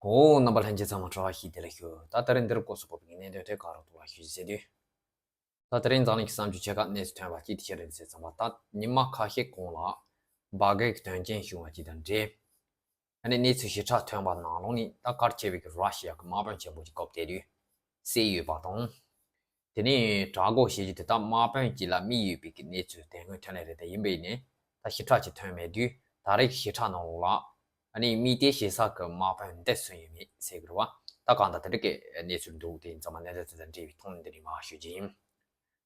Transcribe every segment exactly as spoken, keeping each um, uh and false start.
ཨོ། རྣམ་པ་ལྷན་རྒྱས་ཚང་མ་བཀྲ་ཤིས་བདེ་ལེགས་ཞུ། ད་དེ་རིང་འདིར་སྐོར་སུ་བབས་པའི་གནད་དོན་དེ་ག་རུ་ཐུག་ལ་ཞུ་ཟེར་དུས། ད་དེ་རིང་འཛམ་གླིང་གི་བསམ་ཚུལ་ཆེ་ཁག་གནས་ཚུལ་ཐོན་པ་གཅིག་དེ་ཆེ་རེད་ཟེར་ཙམ་པ། ད་ཉི་མ་ཁ་ཤས་གོང་ལ་འབར་གས་ཀྱི་དོན་རྐྱེན་བྱུང་བ་ཅིག་དང་འབྲེལ། ཨ་ནི་གནས་ཚུལ་ཞིབ་ཕྲ་ཐོན་པ་ནང་ལོགས་ནས། ད་གལ་ཆེ་བའི་གི་ར་ཤི་ཡ་གི་དམག་དཔོན་ཆེན་པོ་ཅིག་སྐབས་དེ་དུས་བསད་ཡོད་པ་དང་། དེ་ནས་དྲག་རྒོལ་བྱེད་རྒྱུ་དེ་དག་དམག་དཔོན་གཅིག་ལ་དམིགས་ཡོད་པའི་གི་གནས་ཚུལ་དེ་སྔོན་ཐོན་ལེ་རེད། དེ་ཡིན་པ་ཡིན་ནའི་ད་ཞིབ་ཕྲ་ཅིག་ཐོན་མེད་དུས། ད་རེས་ཀྱི་ཞིབ་ཕྲ་ནང་ལོགས་ལ་ཨ་ནི་དམིགས་གཏད་བྱེད་ས་གི་དམག་དཔོན་འདི་སུ་ཡིན་མིན་ཟེར་གི་རེད་བ། ད་གང་ལྟར་དེ་འདྲ་གི་གནས་ཚུལ་འདུག་དེ་ཡིན་ཙང་མ་གནད་དོན་དེ་དང་འབྲེལ་བའི་ཐོག་ནས་འདི་ནས་མར་ཞུ་རྒྱུ་ཡིན།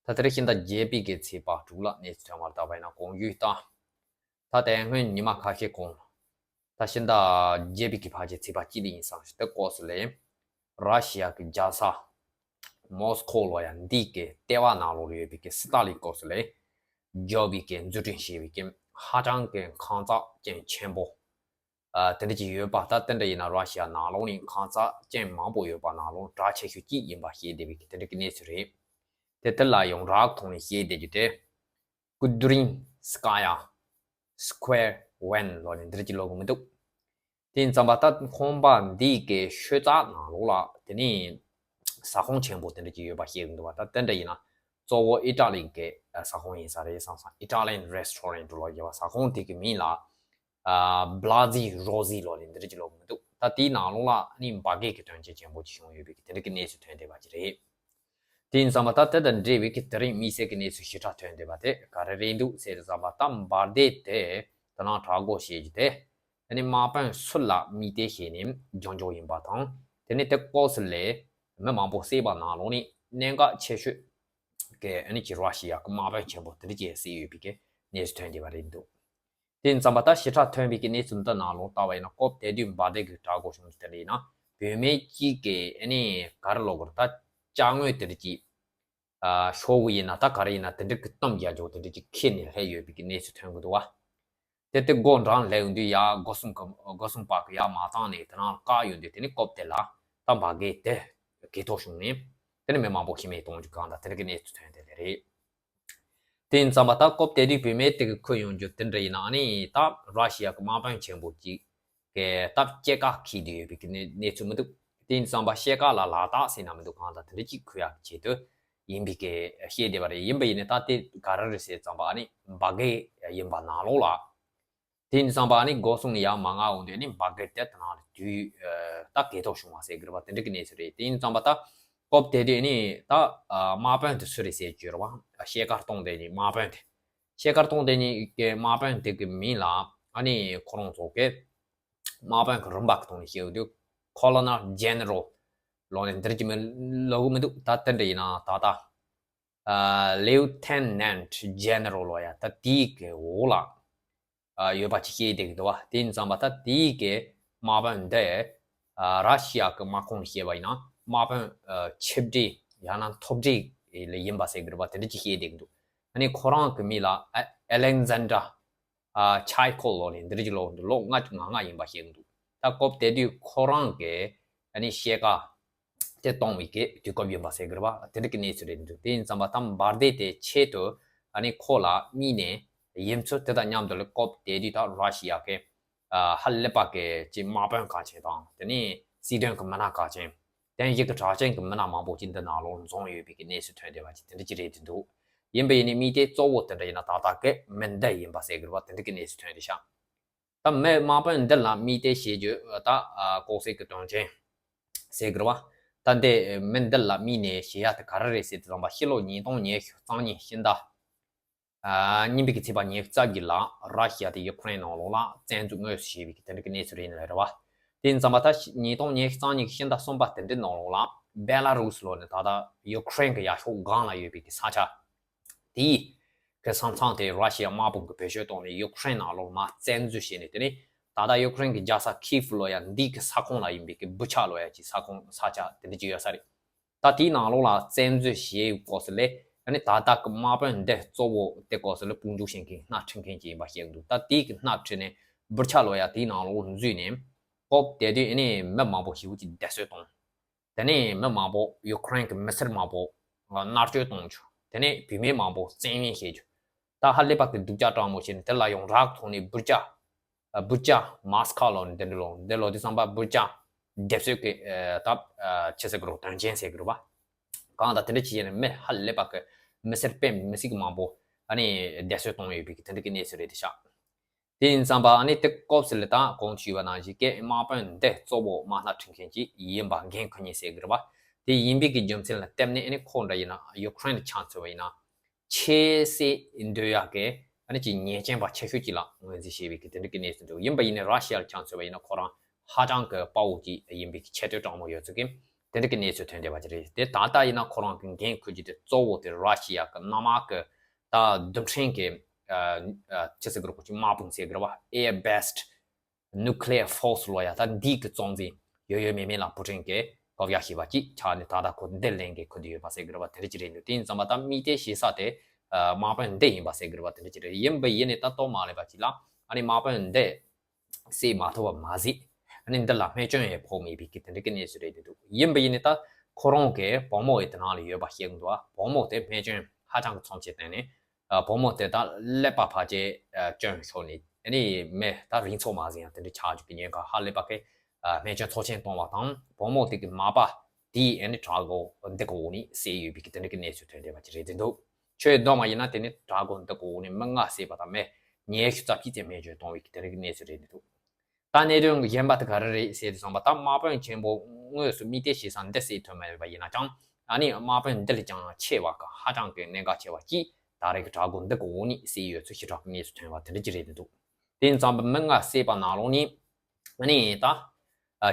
ད་དེ་རིང་ཕྱི་ཟླ་བརྒྱད་པའི་གི་ཚེས་པ་དྲུག་ལ་གནས་ཚུལ་ཐོན་པར་བལྟས་པ་ཡིན་ན། གོང་ཞུས་ལྟར། ད་དེ་སྔོན་ཉི་མ་ཁ་ཤས་གོང་། ད་ཕྱི་ཟླ་བརྒྱད་པའི་གི་ཕལ་ཆེར་ཚེས་པ་གཅིག་ལ་ཡིན་ས་རེད། དེ་སྐབས་སུ་ལ་ར་ཤི་ཡ་གི་རྒྱལ་ས་མོ་སི་ཁོ་ལོ་ཡ་འདི་གི་ལྟེ་བ་ནང་ལོགས་ཡོད་པའི་གི་སི་ཏཱ་ལིན་སྐབས་སུ་ལ་རྒྱལ་པོའི་གི་འཛུགས་སྐྲུན་བྱས་པའི་གི་ཧ་ཅང་གི་ཁང་བརྩེགས་ཅན་ཆེན་པོ། ཨ། དེ་འདྲ་ཅིག་ཡོད་པ། ད་དེ་འདྲ་ཡིན་ན་ར་ཤི་ཡ་ནང་ལོགས་ནས་ཁང་བརྩེགས་ཅན་མང་པོ་ཡོད་པ་ནང་ལོགས་གྲས་ཆེ་ཤོས་གཅིག་ཡིན་པ་བཤད་བསྡད་པའི་གི་དེ་འདྲ་གི་གནས་ཚུལ་རེད། དེ་དེ་ལ་ཡོངས་གྲགས་ཐོག་ནས་བཤད་བསྡད་རྒྱུ་དེ། ཀུ་དུ་རིན་སི་ཀ་ཡ་སི་ཀོ་ཝེར་ཝན་ལབ་ནས་འདི་འདྲ་ཅིག་ལབ་གི་མི་འདུག་དེ་ཡིན་ཙམ་པ་ད་ཁང་པ་འདི་གི་ཤོད་ཚད་ནང་ལོགས་ལ་དེ་ནས་ཟ་ཁང་ཆེན་པོ་དེ་འདྲ་ཅིག་ཡོད་པ་བཤད་གི་འདུག་བ། ད་དེ་འདྲ་ཡིན་ན་གཙོ་བོ་ཨི་ཊ་ལི་གི་ཟ་ཁང་ཡིན་ས་རེད་བསམ་སོང་། Italian restaurant ལབ་ཡོད་བ། ཟ་ཁང་དེ་གི་མིང་ལ་ཨ། བྷ་ལ་ཛི་རོ་ཛི་ལབ་ནས་འདི་འདྲ་ཅིག་ལབ་གི་མི་འདུག་ད་དེའི་ནང་ལོགས་ལ་ནི་འབར་གས་ཀྱི་དོན་རྐྱེན་ཆེན་པོ་ཅིག་བྱུང་ཡོད་པའི་གི་དེ་འདྲ་གི་གནས་ཚུལ་ཐོན་བསྡད་པ་ཅིག་རེད། དེ་ཡིན་ཙམ་པ་ད་དེ་དང་འབྲེལ་བའི་གི་དེ་རིང་དམིགས་བསལ་གྱི་གནས་ཚུལ་ཞིབ་ཕྲ་ཐོན་བསྡད་པ་དེ་ག་རེ་རེད་འདུག་ཟེར་ཙམ་པ། ད་འབར་མདེལ་དེ་དེ་ནང་དྲག་རྒོལ་བྱེད་རྒྱུ་དེ། དེ་ནི་དམག་དཔོན་སུ་ལ་དམིགས་གཏད་བྱས་ནས་བྱུང་རྒྱུ་ཡིན་པ་དང་། དེ་ནི་དེ་སྐབས་སུ་ལ་མི་མང་པོ་བསད་པ་ནང་ལོགས་ནས་གནད་འགག་ཆེ་ཤོས་ཀྱི་ཨ་ནི་ཅིག་ར་ཤི་ཡ་གི་དམག་དཔོན་ཆེན་པོ་དེ་འདྲ་ཅིག་བསད་ཡོད་པའི་གི་གནས་ཚུལ་ཐོན་བསྡད་པ་རེད་འདུག་དེ་ཡིན་ཙམ་པ་ད་ཞིབ་ཕྲ་ཐོན་པའི་གི་གནས་ཚུལ་འདི་ནང་ལོགས་ལྟ་བ་ཡིན་ན། སྐབས་དེ་དུས་འབར་མདེལ་གྱི་དྲག་རྒོལ་བྱུང་རྒྱུ་དེ་འདྲ་ཡིན་ན། བུད་མེད་གཅིག་གིས་ཨ་ནི་ག་རེ་ལབ་དགོས་རེད། ད་ཅ་དངོས་དེ་འདྲ་ཅིག་ཨ། ཤོག་གུ་ཡིན་ན་ད་ག་རེ་ཡིན་ན་དེ་འདྲ་གི་གཏུམ་རྒྱག་རྒྱུ་དེ་འདྲ་ཅིག་ཁྱེར་ནས་སླེབས་ཡོད་པའི་གི་གནས་ཚུལ་ཐོན་གི་འདུག་བ། དེ་དེ་སྒོ་འགྲམ་སླེབས་ཡོང་དུས་ཡར་སྒོ་སྲུང་གི་སྒོ་སྲུང་པ་གིས་ཡར་མ་བཏང་ནས་དེ་ནང་བཀག་ཡོང་དུས། དེ་ནི་སྐབས་དེ་ལ་ད་འབར་གས་དེ་གས་ཐོག་བྱུང་ནས་དེ་ནི་མི་མང་པོ་ཤི་རྨས་གཏོང་རྒྱུ་གང་དང་དེ་འདྲ་གི་གནས་ཚུལ་ཐོན་བསྡད་ལེ་རེད། དེ་ཡིན་ཙམ་པ་ད་སྐབས་དེ་དུས་བུད་མེད་དེ་གིས་འཁུར་ཡོང་རྒྱུ་དེ་འདྲ་ཡིན་ན། ཨ་ནི་ད་ར་ཤི་ཡ་གི་དམག་དཔོན་ཆེན་པོ་གཅིག་གིས་ད་སྐྱེད་ཀ་འཁྱེར་བསྡད་ཡོད་པའི་གི་གནས་གནས་ཚུལ་མི་འདུག་དེ་ཡིན་ཙམ་པ་སྐྱེད་ཀ་ལ་ལག་རྟགས་ཟེར་ན་མི་འདུག་གང་ལྟར་དེ་འདྲ་གཅིག་འཁུར་ཡག་གི་ཆེད་དུ་ཡིན་པའི་གི་བཤད་བསྡད་པ་རེད། ཡིན་པ་ཡིན་ནའི་ད་དེ་ག་རེ་རེད་ཟེར་ཙམ་པ། ཨ་ནི་འབར་གས་ཡིན་པ་ནང་ལོགས་ལ། དེ་ཡིན་ཙམ་པ་ཨ་ནི་སྒོ་སྲུང་ཡར་མ་མངགས་འོང་དུས་ཨ་ནི་འབར་གས་དེ་དེ་ནང་ལ་དུས་ད་གས་ཐོག་བྱུང་བ་ཟེར་གི་རེད་པ། དེ་འདྲ་གི་གནས་ཚུལ་རེད། དེ་ཡིན་ཙམ་པ་ད་སྐབས་དེ་དུས་ཨ་ནི་ད་དམག་དཔོན་དེ་སུ་རེད་ཟེར་གྱི་རེད་པ། སྐྱེད་ཀ་གཏོང་བསྡད་མཁན་དམག་དཔོན་དེ། སྐྱེད་ཀ་གཏོང་བསྡད་མཁན་གྱི་དམག་དཔོན་དེ་གི་མིང་ལ་ཨ་ནི་ཁོ་རང་ཚོ་གི་དམག་དཔོན་གྱི་རིམ་པ་གི་ཐོག་ནས་བཤད་ཡོང་དུས་Colonel General ལབ་ནས་འདིར་གྱི་མི་ལབ་གི་མི་འདུག་ད་དེ་འདྲ་ཡིན་ན་ད་ལྟ་ཨ། Lieutenant General ལབ་ཡ་ད་དེའི་གི་འོག་ལ་ཨ། ཡོད་པ་ཅིག་བཤད་བསྡད་ཀྱི་འདུག་བ། དེ་ཡིན་ཙམ་པ་ད་དེའི་གི་དམག་དཔོན་འདི་ཨ། ར་ཤི་ཡ་གི་དམག་ཁོངས་ནས་བཤད་པ་ཡིན་ན་དམག་དཔོན་ཨ། ཆིབས་སྒྲིག་ཡང་ན་མཐོ་སྒྲིག་ལ་ཡིན་པ་ཟེར་གི་རེད་པ། དེ་འདྲ་ཅིག་བཤད་བསྡད་ཀྱི་འདུག་ཨ་ནི་ཁོ་རང་གི་མིང་ལ་ཨ། Alexander ཨ། Chaiko ལབ་ནས་འདི་འདྲ་ཅིག་ལབ་འདུག་ལོ་ལྔ་བཅུ་ང་ལྔ་ཡིན་པ་བཤད་ཀྱི་འདུག་ད་སྐབས་དེ་དུས་ཁོ་རང་གི་ཨ་ནི་སྐྱེད་ཀ་དེ་གཏོང་བའི་གི་དུས་སྐབས་ཡིན་པ་ཟེར་གི་རེད་པ། དེ་འདྲ་གི་གནས་ཚུལ་རེད་འདུག་དེ་ཡིན་ཙམ་པ་ད་འབར་མདེལ་དེ་ཆེད་དུ་ཨ་ནི་ཁོ་ལ་དམིགས་ནས་ཡིན་ཚུལ། དེ་དང་མཉམ་དུ་ལ་སྐབས་དེ་དུས་ད་ར་ཤི་ཡ་གི་ཨ། ཧ་ལས་པ་གི་ཅིག་དམག་དཔོན་གལ་ཆེན་དང་། དེ་ནས་སྲིད་དོན་གི་མི་སྣ་གལ་ཆེན། དེ་ནས་ཡི་གེ་གྲགས་ཅན་གྱི་མི་སྣ་མང་པོ་ཅིག་འདི་ནང་ལོགས་འཛོམས་ཡོད་པའི་གི་གནས་ཚུལ་ཐོན་བསྡད་པ་ཅིག་དེ་འདྲ་ཅིག་རེད་འདུག་ཡིན་པ་ཡིན་ནའི་དམིགས་གཏད་གཙོ་བོ་དེ་འདྲ་ཡིན་ན་ད་ལྟ་གི་མི་འདི་ཡིན་པ་ཟེར་གི་རེད་པ། དེ་འདྲ་གི་གནས་ཚུལ་ཐོན་བསྡད་ཤག་ད་མི་དམག་དཔོན་འདི་ལ་དམིགས་གཏད་བྱེད་རྒྱུ་ད་ལྐོག་ཟ་གི་དོན་རྐྱེན་ཟེར་གི་རེད་པ། ད་འདི་མི་འདི་ལ་དམིགས་ནས་བྱེད་ཡ་དེ་ག་རེ་རེད་ཟེར་དུས་ཙམ་པ། ཕྱི་ལོ་ཉིས་སྟོང་ཉི་ཤུ་རྩ་གཉིས་ཕྱི་ཟླ་ཨ། གཉིས་པའི་གི་ཚེས་པ་ཉི་ཤུ་རྩ་བརྒྱད་ལ་ར་ཤི་ཡ་དེ་ཡུ་ཁུ་རེན་ནང་ལོགས་ལ་བཙན་འཛུལ་དངོས་སུ་བྱས་པའི་གི་དེ་འདྲ་གི་གནས་ཚུལ་རེད་ནི་རེད་པ། དེ་ཡིན་ཙམ་པ་ད་ཉིས་སྟོང་ཉི་ཤུ་རྩ་གཉིས་ཀྱི་ཕྱི་ཟླ་གསུམ་པ་དེ་འདྲའི་ནང་ལོགས་ལ་བེ་ལ་རུ་སི་ལབ་ནས་ད་ལྟ་ཡུ་ཁུ་རེན་གྱི་ཡར་ཕྱོགས་སྒང་ལ་ཡོད་པའི་གི་ས་ཆ་དེའི་གི་ས་མཚམས་དེ་ར་ཤི་ཡ་དམག་དཔུང་གིས་བེད་སྤྱོད་བཏང་ནས་ཡུ་ཁུ་རེན་ནང་ལོགས་མར་བཙན་འཛུལ་བྱས་ནས། དེ་ནས་ད་ལྟ་ཡུ་ཁུ་རེན་གྱི་རྒྱལ་ས་ཁིབ་ལབ་ཡ་འདི་གི་ས་ཁོངས་ལ་ཡིན་པའི་གི་བུ་ཆ་ལབ་ཡ་གི་ས་ཁོངས་ས་ཆ་དེ་འདྲ་ཅིག་ཡོད་ས་རེད། ད་དེའི་ནང་ལོགས་ལ་བཙན་འཛུལ་བྱས་ཡོད་སྐབས་སུ་ལ། ཨ་ནི་ད་ལྟ་གི་དམག་དཔོན་འདི་གཙོ་བོ་དེ་སྐབས་སུ་ལ་དཔུང་འཇུག་བྱེད་མཁན་སྣ་ཁྲིད་མཁན་ཅིག་ཡིན་པ་བཤད་འདུག་ད་དེའི་གི་སྣ་ཁྲིད་ནས་བུ་ཆ་ལབ་ཡ་དེའི་ནང་ལོགས་འཛུལ་ནས། སྐབས་དེ་དུས་ཨ་ནི་མི་མང་པོ་ཞེ་པོ་ཅིག་བསྡད་གསོད་བཏང་། དེ་ནས་མི་མང་པོ་ཡུ་ཁུ་རེན་གྱི་མི་སེར་མང་པོ་མནར་གཅོད་གཏོང་རྒྱུ། དེ་ནས་བུད་མེད་མང་པོ་བཙན་གཡེམ་བྱེད་རྒྱུ། ད་ཧ་ལས་པ་གི་སྡུག་ཅག་སྤྲང་མོ་བྱས་ནས་དེ་ལ་ཡོངས་གྲགས་ཐོག་ནས་བུ་ཆ། བུ་ཆ་མཱ་སི་ཁ་ལབ་ནས་དེ་འདྲ་ལབ། དེ་ལབ་དུས་ཙམ་པ་བུ་ཆ་ སྡེབ་གསོད་ཀྱི་ད་ཆི་ཟེར་དགོས་རེད། དོན་རྐྱེན་ཟེར་དགོས་རེད་པ། གང་ལྟར་དེ་འདྲ་བྱས་ནས་མི་ཧ་ལས་པ་གི་མི་སེར་དཔེ་མི་སྲིད་ཀྱི་མང་པོ་ཨ་ནི་བསྡད་གསོད་གཏོང་ཡོད་པའི་གི་དེ་འདྲ་གི་གནས་ཚུལ་རེད་དེ་ཤག་དེ་ཡིན་ཙང་པ་ཨ་ནི་དེ་སྐབས་སུ་ལ་ད་གོང་དུ་ཞུས་པ་ནང་བཞིན་གི་དམག་དཔོན་འདི་གཙོ་བོ་དམག་སྣ་ཁྲིད་མཁན་ཅིག་ཡིན་པ་འགན་འཁུར་མཁན་ཟེར་གི་རེད་པ། དེ་ཡིན་པའི་གི་རྒྱུ་མཚན་ལ་བརྟེན་ནས་ཨ་ནི་ཁོ་འདྲ་ཡིན་ན་ཡུ་ཀེ་རེན་ལ་ཆ་མཚོན་པ་ཡིན་ན་ཆེས་སྲིད་འདོད་ཡག་གི་ཨ་ནི་ཅིག་ཉེས་ཅན་པ་ཆེ་ཤོས་ཅིག་ལ་ངོས་འཛིན་བྱས་པའི་གི་དེ་འདྲ་གི་གནས་ཚུལ་འདུག་ཡིན་པ་ཡིན་ནའི་ར་ཤི་ཡ་ལ་ཆ་མཚོན་པ་ཡིན་ན་ཁོ་རང་ཧ་ཅང་གི་དཔའ་བོ་ཅིག་ཡིན་པའི་གི་ཆེ་བསྟོད་དྲང་མོ་ཡོད་ཚུལ་གི་དེ་འདྲ་གི་གནས་ཚུལ་ཐོན་བསྡད་པ་ཅིག་རེད། དེ་ད་ལྟ་ཡིན་ན་ཁོ་རང་གི་འགན་འཁུར་རྒྱུ་དེ་གཙོ་བོ་དེ་ར་ཤི་ཡ་གི་གནམ་དམག་གི་ད་རྡུལ་ཕྲན་གྱི་ཆི་ཟེར་དགོས་རེད། ཁོ་ཅིག་དམག་དཔུང་ཟེར་དགོས་རེད་པ། Air Based Nuclear Force ལོ་ཡ་ད་འདི་གི་གཙོ་འཛིན་ཡོད་ཡོད་མེད་མེད་ལ་བུ་ཕྲན་གྱི་བཀག་ཡ་ཞེས་པ་ཅིག་ཆགས་ནས་ད་ལྟ་ཁོ་འདི་ལེན་གྱི་ཁུ་འདི་ཡོད་པ་ཟེར་དགོས་རེད་པ། དེ་འདྲ་ཅིག་རེད་འདུག་དེ་ཡིན་ཙང་པ་ད་དམིགས་གཏད་བྱེད་ས་དེ་དམག་དཔོན་འདི་ཡིན་པ་ཟེར་དགོས་རེད་པ། དེ་འདྲ་ཅིག་རེད། ཡིན་པ་ཡིན་ནས་ད་ལྟོ་མ་ལས་པ་ཅིག་ལ་ཨ་ནི་དམག་དཔོན་འདི་བསད་མ་ཐུབ་པ་མ་ཟད་ཨ་ནི་འདི་ལ་རྨས་སྐྱོན་ཡང་ཕོག་མེད་པའི་གི་དེ་འདྲ་གི་གནས་ཚུལ་རེད་འདུག་ཡིན་པ་ཡིན་ནི་ད་ཁོ་རང་གི་བུ་མོ་ཡི་དེ་ནང་ལ་ཡོད་པ་ཤེས་ཀྱི་འདུག་ཨ་བུ་མོ་དེ་རྨས་སྐྱོན་ཧ་ཅང་གི་མཚམས་ཆད་བཏང་ནས་བུ་མོ་དེ་ད་ཀླད་པ་ཕལ་ཆེར་སྐྱོན་ཤོར་ནས་ཨ་ནི་མི་ད་རིང་ཚོགས་མ་ཟིན་ཡང་དེ་འདྲ་ཆགས་རྒྱུ་གི་ཉེན་ཁ་ཧ་ལས་པ་གི་རྨས་སྐྱོན་ཚབས་ཆེན་བཏང་བ་དང་བུ་མོ་དེ་གི་མ་པ་དེ་ཨ་ནི་བྲག་སྒོ་འདི་གི་འོག་ནས་བསད་ཡོད་པའི་གི་དེ་འདྲ་གི་གནས་ཚུལ་ཐོན་བསྡད་པ་ཅིག་རེད་འདུག་ཆོས་བསྡོམས་པ་ཡིན་ན་དེ་ནི་བྲག་སྒོ་འདི་གི་འོག་ནས་མི་ལྔ་བསད་པ་དང་མི་ཉི་ཤུ་རྩ་གཅིག་ཙམ་རྨས་སྐྱོན་བཏང་བའི་གི་དེ་འདྲ་གི་གནས་ཚུལ་རེད་འདུག་ད་གནད་དོན་གྱི་གཞན་པ་དེ་ག་རེ་རེད་ཟེར་དུས་ཙམ་པ་ད་དམག་དཔོན་ཆེན་པོ་དངོས་སུ་དམིགས་གཏད་བྱེད་ས་འདི་བསད་ཐུབ་མེད་པ་ཡིན་ན་ཀྱང་ཨ་ནི་དམག་དཔོན་འདི་ལས་ཀྱང་ཆེ་བ་གི་ཧ་ཅང་གི་གནད་འགག་ཆེ་བ་གཅིག་ད་རེས་ཀྱི་བྲག་སྒོ་འདི་གི་འོག་ནས་བསད་ཡོད་ཚུལ་ཞེ་དྲག་གི་གནས་ཚུལ་ཐོན་པ་དེ་འདྲ་ཅིག་རེད་འདུག་དེ་ཡིན་ཙང་མི་ལྔ་བསད་པ་ནང་ལོགས་ནས་ཨ་ནི་ད་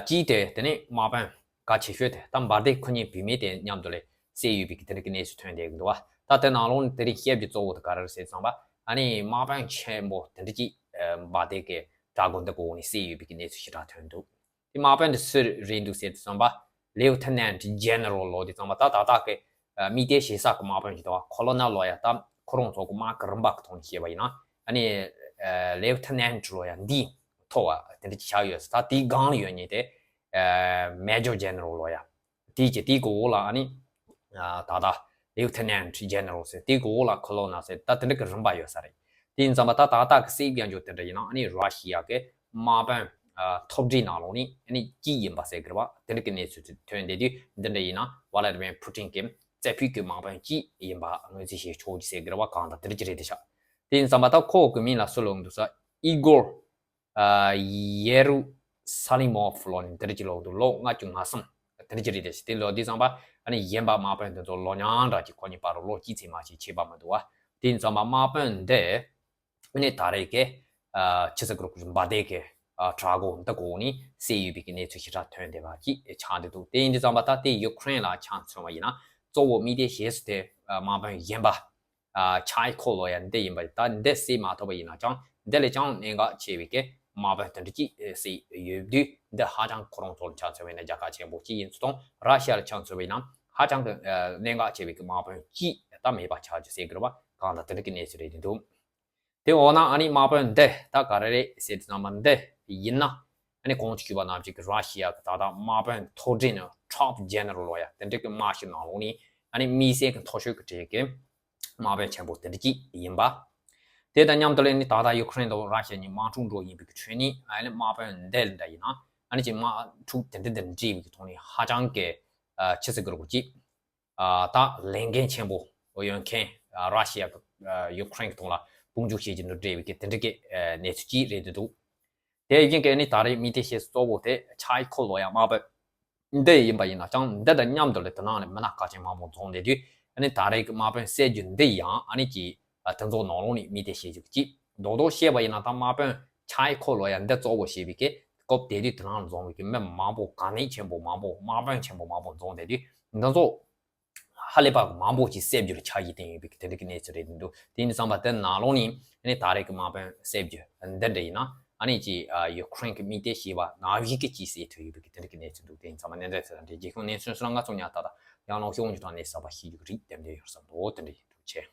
གཅིག་དེ་དེ་ནས་དམག་དཔོན་གལ་ཆེ་ཤོས་དེ་ད་འབར་མདེལ་ཁུ་ཉིན་བུད་མེད་དེ་མཉམ་དུ་ལས་བསད་ཡོད་པའི་གི་དེ་འདྲ་གི་གནས་ཚུལ་ཐོན་བསྡད་ཀྱི་འདུག་བ། ད་དེ་ནང་ལོགས་ནས་དེ་རིང་བཤད་རྒྱུ་གཙོ་བོ་དེ་ག་རེ་རེད་ཟེར་དུས་ཙམ་པ་ཨ་ནི་དམག་དཔོན་ཆེན་པོ་དེ་འདྲ་ཅིག་འབར་མདེལ་གི་བྲག་སྒོ་འདི་གི་འོག་ནས་བསད་ཡོད་པའི་གི་གནས་ཚུལ་ཞེ་དྲག་ཐོན་འདུག་དེ་དམག་དཔོན་དེ་སུ་རེད་འདུག་ཟེར་དུས་ཙམ་པ་Lieutenant General ལོ་དེ་ཙམ་པ་ད་ད་ལྟ་གི་དམིགས་གཏད་བྱེད་ས་གི་དམག་དཔོན་ཞིག་འདུག་བ། Colonel ལོ་ཡ་ད་ཁོ་རང་ཚོ་གི་དམག་གི་རིམ་པ་གི་ཐོག་ནས་བཤད་པ་ཡིན་ན་ཨ་ནི་Lieutenant ལོ་ཡ་འདི་མཐོ་བ་དེ་འདྲ་ཅིག་ཆགས་ཡོད། ད་དེའི་སྒང་ལ་ཡོད་མཁན་དེ་Major General ལོ་ཡ། དེའི་ཀྱི་དེའི་གོ་འོག་ལ་ཨ་ནི་ད་ལྟ་Lieutenant General ཟེར། དེའི་གོ་འོག་ལ་Colonel ཟེར། ད་དེ་འདྲ་གི་རིམ་པ་ཡོད་ས་རེད། དེ་ཡིན་ཙང་པ་ད་ད་ལྟ་གི་སྲིད་དབྱང་ཇོ་དེ་འདྲ་ཡིན་ན་ཨ་ནི་ར་ཤི་ཡ་གི་དམག་དཔོན་མཐོ་གྲས་ནང་ལོགས་ནས་ཨ་ནི་གཅིག་ཡིན་པ་ཟེར་གི་རེད་བ། དེ་འདྲ་གི་གནས་ཚུལ་ཐོན་བསྡད་དུས་འདི་འདྲ་ཡིན་ན་Vladimir Putin གི་རྩེ་ཕུད་ཀྱི་དམག་དཔོན་གཅིག་ཡིན་པ་ངོས་འཛིན་བྱེད་ཆོག་གི་ཟེར་གི་རེད་བ། གང་ལྟར་དེ་འདྲ་ཅིག་རེད་དེ་ཤག་དེ་ཡིན་ཙང་པ་ད་ཁོ་གི་མིང་ལ་སུ་ལབ་འདུག་ས། Igor Yerushalimov ལོ་ནི་དེ་རིང་གི་ལོ་འདུག་ལོ་ལྔ་བཅུ་ང་གསུམ་དེ་རིང་གི་རེད་དེ། དེ་ལོ་དེ་ཙམ་པ་ཨ་ནི་གཞན་པ་དམག་དཔོན་དེ་ཚོ་ལོ་ཉང་འདྲ་གི་ཁོ་གཉིས་བར་ལོ་གཅིག་ཚད་མ་ཞིག་ཁྱད་པར་མི་འདུག་བ། དེ་ཙམ་པ་དམག་དཔོན་འདི་ཨ་ནི་ད་རེས་ཀྱི་ཆི་ཟེར་དགོས་རེད། འབར་མདེལ་གྱི་བྲག་སྒོ་འདི་གོ་ནས་བསད་ཡོད་པའི་གི་གནས་ཚུལ་ཞེ་དྲག་ཐོན་བསྡད་པ་ཅིག་ཆགས་བསྡད་འདུག་དེ་ཡིན་དུས་ཙམ་པ་ད་དེ་ཡུ་ཀེ་རེན་ལ་ཆ་མཚོན་པ་ཡིན་ན་གཙོ་བོ་དམིགས་གཏད་བྱེད་ས་དེ་དམག་དཔོན་གཞན་པ་ཆའི་ཁོ་ལོ་ཡ་འདི་ཡིན་པ། ད་འདི་བསད་མ་ཐུབ་པ་ཡིན་ན་ཀྱང་འདི་ལས་ཀྱང་གནད་འགག་ཆེ་བའི་གི་དམག་དཔོན་དེ་འདྲ་ཅིག་བསད་ཡོད་དུས་འདི་ཧ་ཅང་ཁོ་རང་ཚོ་ལ་ཆ་མཚོན་པ་ཡིན་ན་རྒྱལ་ཁ་ཆེན་པོ་ཅིག་ཡིན་ཚུལ་དང་ར་ཤི་ཡ་ལ་ཆ་མཚོན་པ་ཡིན་ན་ཧ་ཅང་གི་གནད་འགག་ཆེ་བའི་གི་དམག་དཔོན་ཅིག་ད་མེད་པ་ཆགས་རྒྱུ་ཟེར་གི་རེད་བ། གང་ལྟར་དེ་འདྲ་གི་གནས་ཚུལ་རེད་འདུག་དེ་འོ་ན་ཨ་ནི་དམག་དཔོན་འདི་ད་ག་རེ་རེད་ཟེར་དུས་ཙམ་པ་འདི་ཡིན་ན་ཨ་ནི་གོང་དུ་ཞུས་པ་ནང་བཞིན་གི་ར་ཤི་ཡ་གི་ད་ལྟ་དམག་དཔོན་མཐོ་གྲས་ནི་Top General ལོ་ཡ་དེ་འདྲ་གི་དམག་ཤོག་ནང་ལོགས་ནས་ཨ་ནི་དམིགས་བསལ་གི་མཐོ་ཤོས་ཀྱི་གྲས་ཀྱི་དམག་དཔོན་ཆེན་པོ་དེ་འདྲ་ཅིག་ཡིན་པ། དེ་དང་མཉམ་དུ་ལས་ནི་ད་ལྟ་ཡུ་ཀེ་རེན་དང་ར་ཤི་ཡ་གཉིས་དམག་འཁྲུག་འགྲོ་ཡིན་པའི་གི་ཁྲོད་ནས་ཨ་ནི་དམག་དཔོན་འདི་ལ་འདྲ་ཡིན་ན་ཨ་ནི་ཅིག་དམག་འཁྲུག་དེ་འདྲ་འདི་འདྲ་འདྲ་ཡིན་པའི་གི་ཐོག་ནས་ཧ་ཅང་གི་ཆི་ཟེར་གི་རེད་གོ་ཅིག་ད་ལས་འགན་ཆེན་པོ་ཡོད་མཁན་ར་ཤི་ཡ་གི་ཡུ་ཀེ་རེན་གི་ཐོག་ལ་དཔུང་འཇུག་བྱེད་ཀྱི་འདུག་འདྲ་བའི་གི་དེ་འདྲ་གི་གནས་ཚུལ་ཅིག་རེད་འདུག་དེ་བཞིན་གི་ནི་ད་རེས་དམིགས་གཏད་བྱེད་ས་གཙོ་བོ་དེ་ཆའི་ཁོ་ལོ་ཡ་དམག་དཔོན་འདི་ཡིན་པ་ཡིན་ན་ཀྱང་འདི་དང་མཉམ་དུ་ལས་དེ་ནང་ནས་མི་སྣ་ཁག་ཅན་མང་པོ་འཛོམས་བསྡད་དུས་ཨ་ནི་ད་རེས་ཀྱི་དམག་དཔོན་བསད་རྒྱུ་འདི་ཡང་ཨ་ནི་ཀྱི་དེ་ཚོ་ནང་ལོགས་ནས་དམིགས་གཏད་བྱེད་རྒྱུ་ཅིག་རྡོག་རྡོག་བཤད་པ་ཡིན་ན་ད་དམག་དཔོན་ཆའི་ཁོ་ལོ་ཡ་འདི་གཙོ་བོ་བྱས་པའི་གི་སྐབས་དེ་དུས་དེ་ནང་ལ་འཛོམས་པའི་གི་མི་མང་པོ་ག་ནས་ཆེན་པོ་མང་པོ་དམག་དཔོན་ཆེན་པོ་མང་པོ་འཛོམས་བསྡད་དུས་འདི་ཚོ་ཧ་ལས་པ་མང་པོ་ཅིག་བསད་རྒྱུར་ཆ་ཡིས་བསྟན་ཡོད་པའི་དེ་འདྲ་གི་གནས་ཚུལ་རེད་འདུག་དེ་ཡིན་ཙང་པ་དེ་ནང་ལོགས་ནས་ཨ་ནི་ད་རེས་ཀྱི་དམག་དཔོན་བསད་རྒྱུ་འདི་འདྲ་ཡིན་ན་ཨ་ནི་ཅིག་ཡུ་ཀེ་རེན་གྱི་དམིགས་གཏད་བྱས་པ་ནང་བཞིན་གྱི་ཅིག་བསད་ཐུབ་ཡོད་པའི་གི་དེ་འདྲ་གི་གནས་ཚུལ་འདུག་དེ་ཡིན་ཙང་པ་གནས་ཚུལ་དེ་དང་འབྲེལ་རྒྱལ་ཁབ་གནས་ཚུལ་སོགས་ལ་ང་ཚོ་ཉག་ཐག་དང་ཡང་ལོང་ཤོག་འཇུ་དང་གནས་གསར་པ་ཤེས་རྒྱུ་གི་རིགས་དེ་འདྲ་ཡོད་བསམ་འདུག་དེ་འདྲ་ཡིན་འདུག་ཆེ།